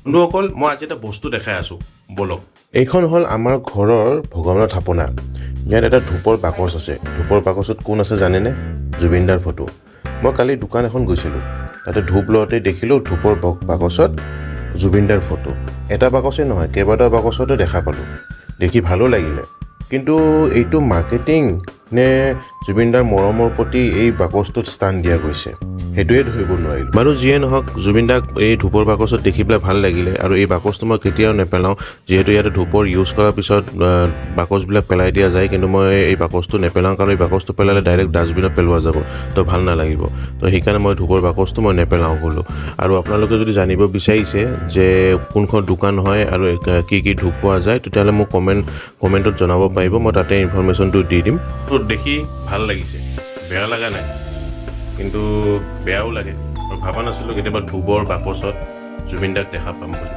বন্ধুসকল, মই আজি এটা বস্তু দেখাই আছোঁ, ব'লক। এইখন হ'ল আমাৰ ঘৰৰ ভগৱানৰ থাপনা। ইয়াত এটা ধূপৰ বাকচ আছে। ধূপৰ বাকচত কোন আছে জানেনে? জুবিনদাৰ ফটো। মই কালি দোকান এখন গৈছিলোঁ, তাতে ধূপ লওঁতে দেখিলোঁ ধূপৰ বাকচত জুবিনদাৰ ফটো। এটা বাকচেই নহয়, কেইবাটাও বাকচতে দেখা পালোঁ। দেখি ভালো লাগিলে। কিন্তু এইটো মাৰ্কেটিং নে জুবিনদাৰ মৰমৰ প্ৰতি এই বাকচটোত স্থান দিয়া গৈছে, সেইটোৱে ধৰিব নোৱাৰিলোঁ। বাৰু যিয়ে নহওক, জুবিনদাক এই ধূপৰ বাকচত দেখি পেলাই ভাল লাগিলে। আৰু এই বাকচটো মই কেতিয়াও নেপেলাওঁ, যিহেতু ইয়াতে ধূপৰ ইউজ কৰাৰ পিছত বাকচবিলাক পেলাই দিয়া যায়। কিন্তু মই এই বাকচটো নেপেলাওঁ, কাৰণ এই বাকচটো পেলালে ডাইৰেক্ট ডাষ্টবিনত পেলোৱা যাব, তো ভাল নালাগিব। তো সেইকাৰণে মই ধূপৰ বাকচটো মই নেপেলাওঁ বোলো। আৰু আপোনালোকে যদি জানিব বিচাৰিছে যে কোনখন দোকান হয় আৰু কি কি ধূপ পোৱা যায়, তেতিয়াহ'লে মোক কমেণ্টত জনাব পাৰিব। মই তাতে ইনফৰমেশ্যনটো দি দিম। তো দেখি ভাল লাগিছে, বেয়া লগা নাই, কিন্তু বেয়াও লাগে। আৰু ভবা নাছিলোঁ কেতিয়াবা ধূপৰ বাকচত জুবিন দাক দেখা পাম বুলি।